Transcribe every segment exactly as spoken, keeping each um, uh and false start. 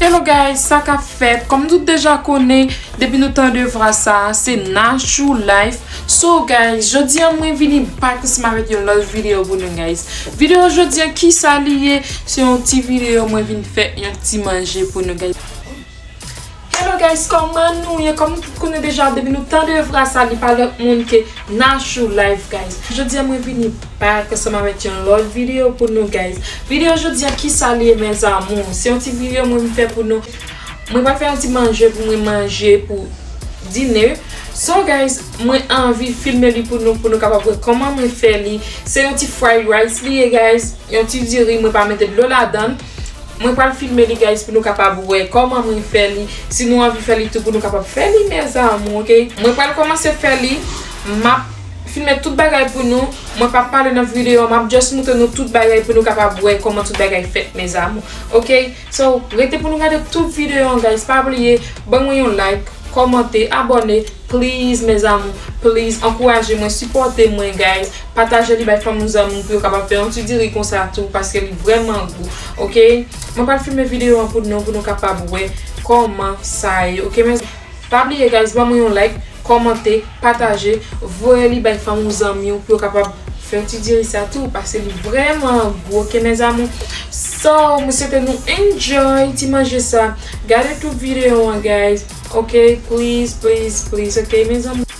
Hello guys, sa k ap fèt? Kòm nou deja konnen, depi nou tande vwa sa, se Nachou Life. So guys, jodi a mwen vini back ansanm avèk yon lòt videyo pou nou guys. Videyo jodi a, kisa li ye? Se yon ti videyo mwen vin fè yon ti manje pou nou guys. Hello guys, kòman nou ye? Kòm nou tout konnen deja, depi nou tande vwa sa, li pa lòt moun ke Nachou Life guys. Jodi a mwen vini back ansanm avèk yon lòt videyo pou nou guys. Videyo jodi a, kisa li ye mes amours? Se yon ti videyo mwen vin fè pou nou. Mwen pral fè yon ti manje pou mwen manje pou dine. So guys, mwen anvi filme li pou nou, pou nou kapab wè kòman mwen fè li. Se yon ti fried rice li ye guys, yon ti diri, mwen pa mete dlo ladan. Mwen pral filme li guys pou nou kapab wè kòman mwen fè li. Si nou anvi fè li tou, pou nou kapab fè li mes amours, ok? Mwen pral kòmanse fè li. M ap filme tout bagay pou nou. Mwen p ap pale nan videyo, m ap just moutre nou tout bagay pou nou kapab wè kòman tout bagay fèt mes amours, ok? So, rete pou nou gade tout videyo an guys. Pa bliye, ban mwen yon like, kòmante, abòne, please mes amours, please, ankouraje mwen, sipòte mwen guys. Pataje li bay fanmi w, zanmi w pou yo kapab fè yon ti diri konsa tou, paske li vrèman gou, ok? Mwen pral filme videyo an pou nou, pou nou kapab wè kòman sa ye, ok mes amours? Pa bliye guys, ban mwen yon like, kòmante, pataje, voye li bay fanmi w, zanmi w pou yo kapab fè ti diri sa tou, paske li vrèman gou, ok mes amours? So, mwen swete nou enjoy ti manje sa. Gade tout videyo an guys, ok? Please, please, please, ok mes amours?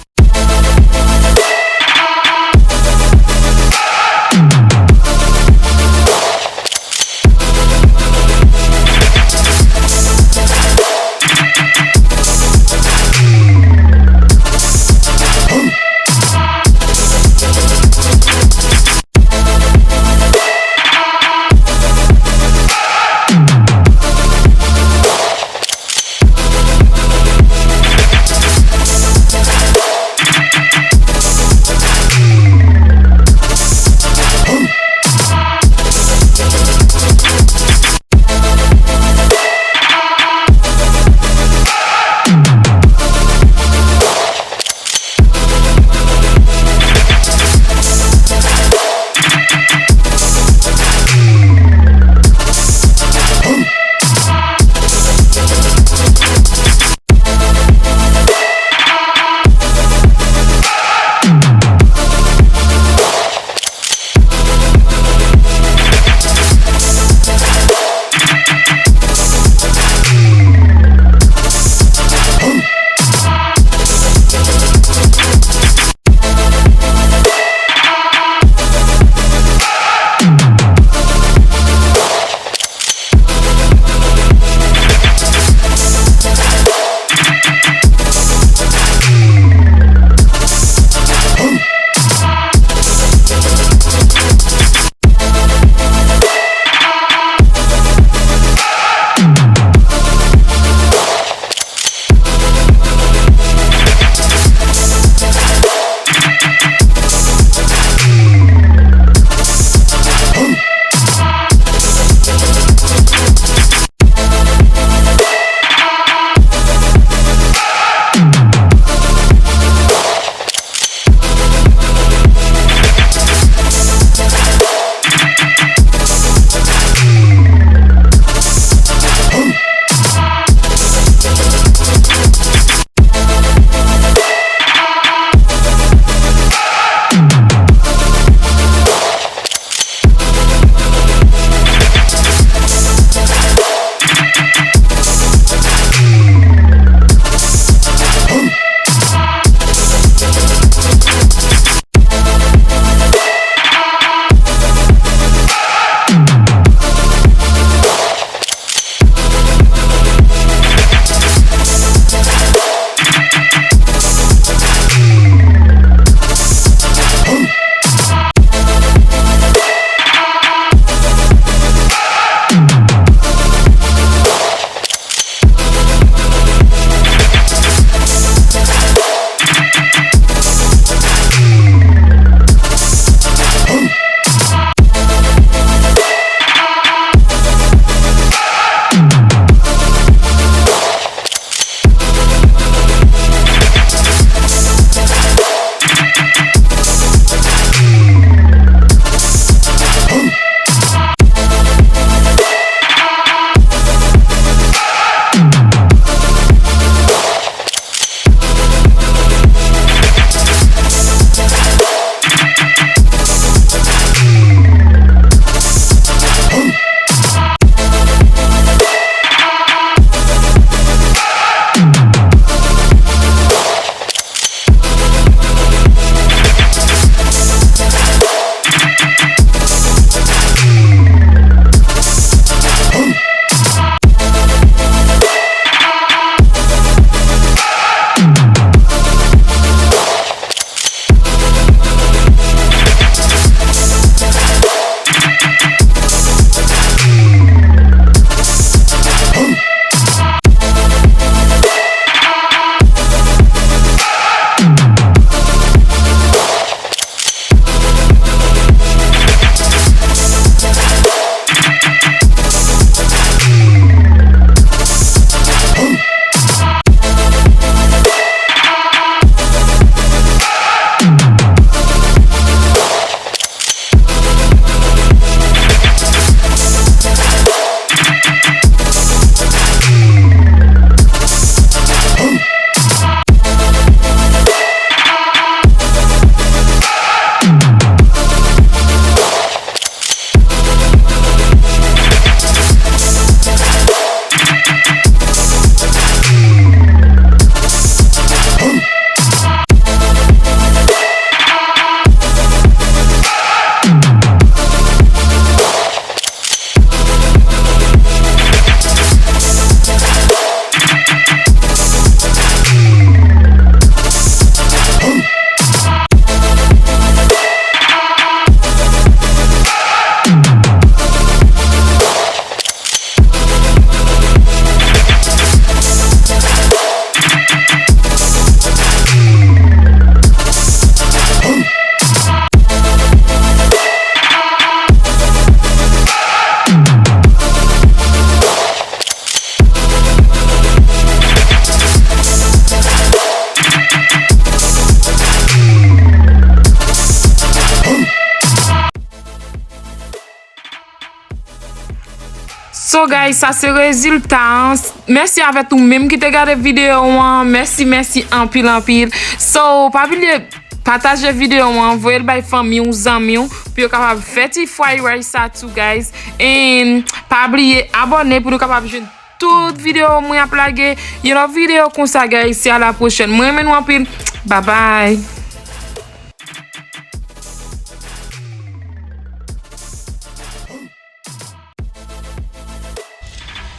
So guys, sa se rezilta an. Mèsi avèk ou menm ki te gade videyo an. Mèsi, mèsi anpil, anpil. So, pa bliye pataje videyo an, voye l bay fanmi w, zanmi w, pou yo kapab fè ti fried rice sa tou, guys. And pa bliye abòne pou nou kapab jwenn tout videyo mwen ap lage. Yon lòt videyo konsa, guys. Se a la pwochèn. Mwen renmen nou anpil. Bye bye.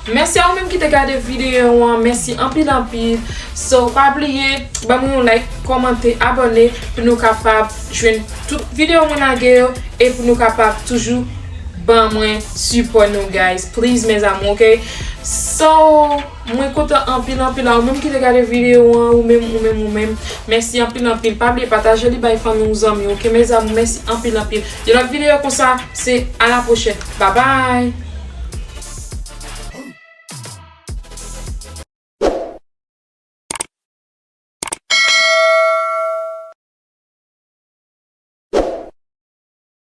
Mèsi a ou menm ki te gade videyo an. Mèsi anpil, anpil. So, pa bliye ban mwen yon like, kòmante, abòne pou nou kapab jwenn tout videyo mwen lage yo e pou nou kapab toujou ban mwen sipò nou, guys. Please, mes amours, ok? So, mwen kontan anpil, anpil a ou menm ki te gade videyo an, ou menm, ou menm, ou menm. Mèsi anpil, anpil. Pa bliye pataje li bay fanmi ou, zanmi, ok, mes amours? Mèsi anpil, anpil. Yon lòt videyo konsa, se a la pwochèn. Bye bye!